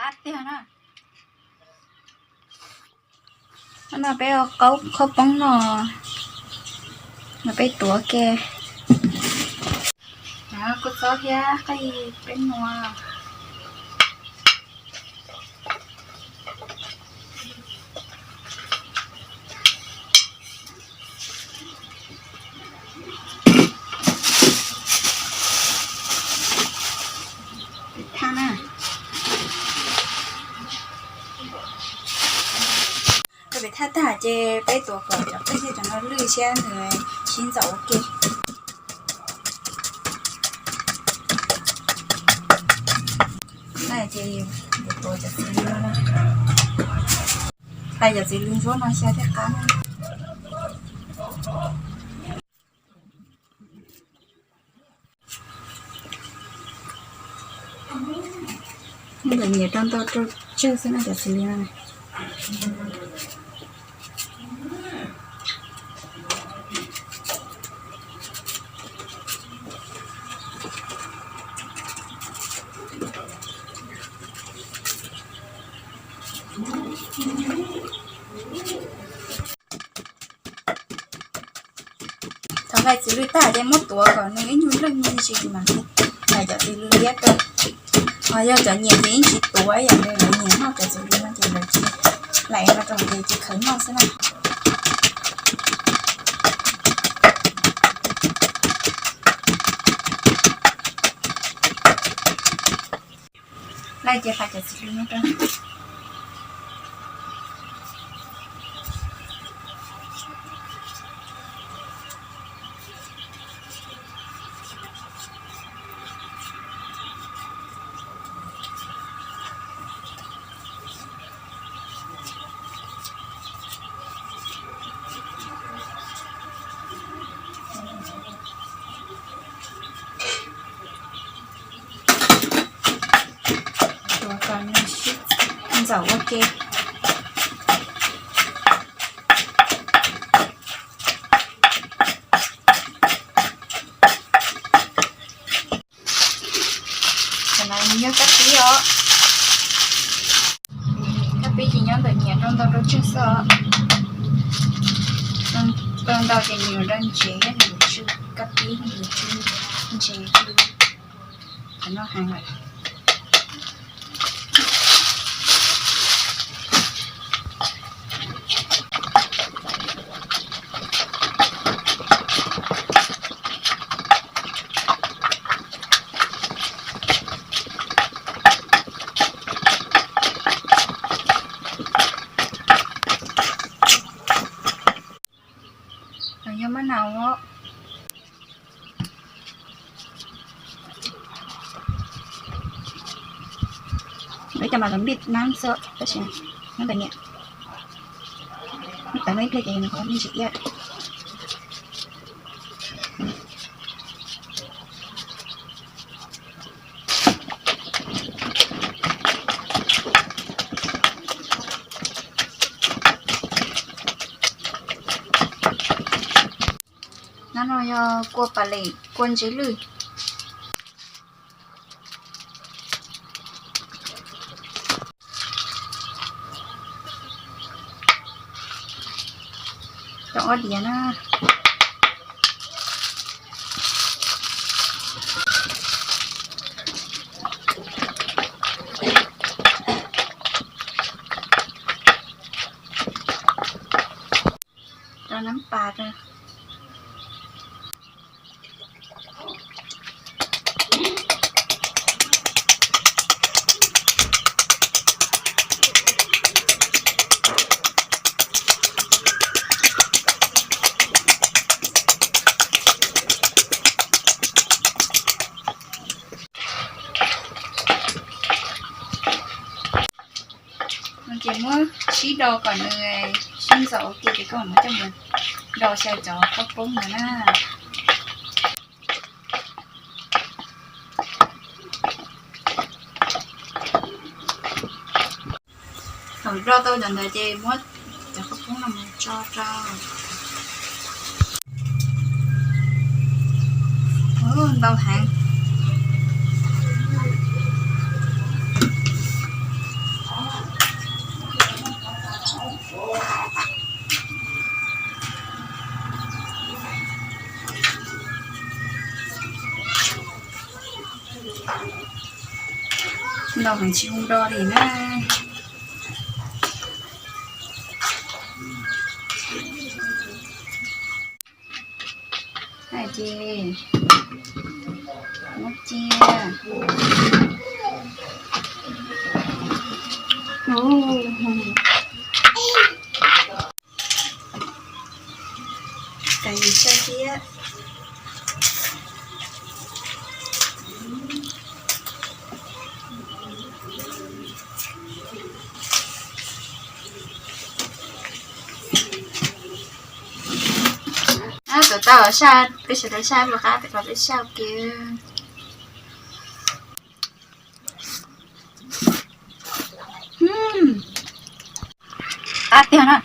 Qab tiag na. No peb ua qaub khaub poob no, no peb tuav ke. Kua txob thiab qij peb nua. Pem thaj na. Rau pem thaj tag ces peb tuav kom cov qij thiab cov no lwj thiab nws sib ntxaum ua ke. Ces yuav tuav cov txiv lws no, hlais cov txiv lws ntsuab no xyaw thiaj qab na. Ntawm nyias rau ntau rau tsawg xwb na cov txiv lws no. Thaum hlais txiv lws tag ces muab tuav kom nws ib nyuag lwj me ntsis mas hlais cov txiv lws liab rau. Ho yog cov nyiam ces yeej tsis tuav, yam li lawv nyiam noj cov txiv lws no ces lawv tsis hlais no rau ces tsis khaws noj xwb na. Hlais ces hlais cov txiv lws no rau. Tuav kom nws sib ntxaum ua ke. Cov no yog kab pib os. Kab pib ces nyob ntawm nyias rau ntau rau tsawg xwb os. Rau ntau ces nws yuav ntse thiab nws yuav tsw, kab pib nws yuav tsw ntse tsw. Qhov no heev lawm. Yog maj nau os. Lawv cov mas lawv npij nab xwb tab sis nyob ntawm niam, nyob ntawm no ib pliag ces nws qhov me ntsis iab. Nab no yog kua pas lem, kua ntse lwj. Cov ob diav na. Rau nab pas rau. Ces muab sib do kom nws sib ntxaum ua ke ces koj mam coj mus do xyaw cov khaub poob ntawd na. Thaum do tau cov ntawd ces muab cov khaub poob no mus tso rau. Ntau heev. Los heev tsis hu do li na. Hais ces muab cia. Cov yim sai thiab. Tuav tau saj, peb sawv daws saj puas qab peb los peb saj ua ke. Qab tiag na.